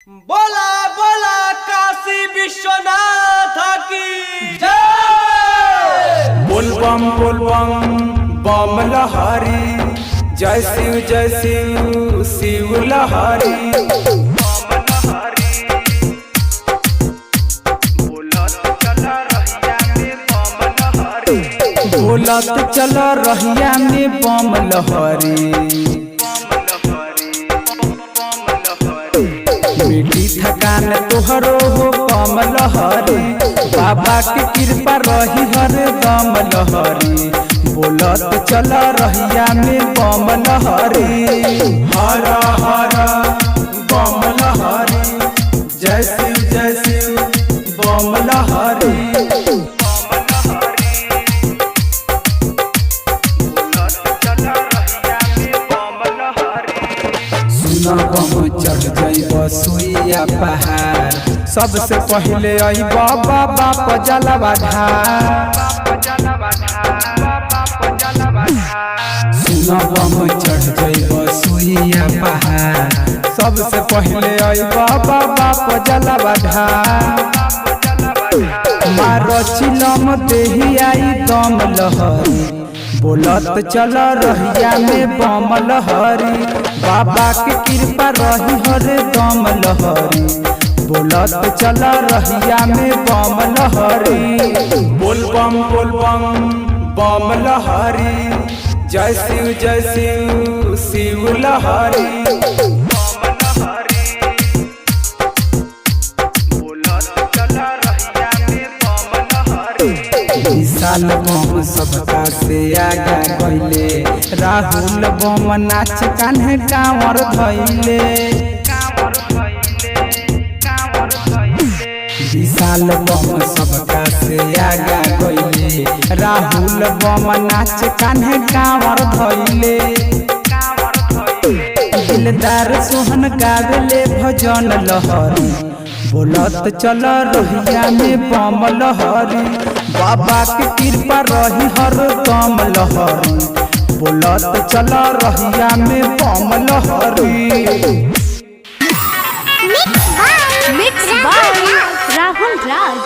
बोला बोला काशी विश्वनाथ की जय। बोल बम बम लहरी, जय शिव शिव शिव लहरी। बोलत चल रहिया में बम लहरी, मिटी थकान तोहरो हो कम लहरी। बाबा के कृपा रही हर दम लहरी, बोलत चल रहिया में बम लहरी। हर हर बम लहरी, जय शिव बम लहरी। सुन बम चढ़ जइब सुइया पहाड़, सबसे पहले अइब बाबा पजलवा धार। सुन बम चढ़ जइब सुइया पहाड़, सबसे पहले अइब बाबा पजलवा धार। मारो चिलम देही आई दम लहरी, बोलत चल रहिया में बम लहरी। बाबा के कृपा रही हर दम लहरी, बोलत चल रहिया में बम लहरी। बोल बम बम लहरी, जय शिव शिव लहरी। विशाल बम सबका से आगा गइले, राहुल बम नाच कान्हे कांवर धइले। विशाल बम सबका से आगा गइले, राहुल बम नाच कान्हे कांवर धइले। दिलदार सोहन गावेले भजन लहरी, बोलत चल रहिया में बम लहरी। बाबा के कृपा रही हर दम लहरी, बोलत चल रहिया में बम लहरी। Mix by Rahul Raj.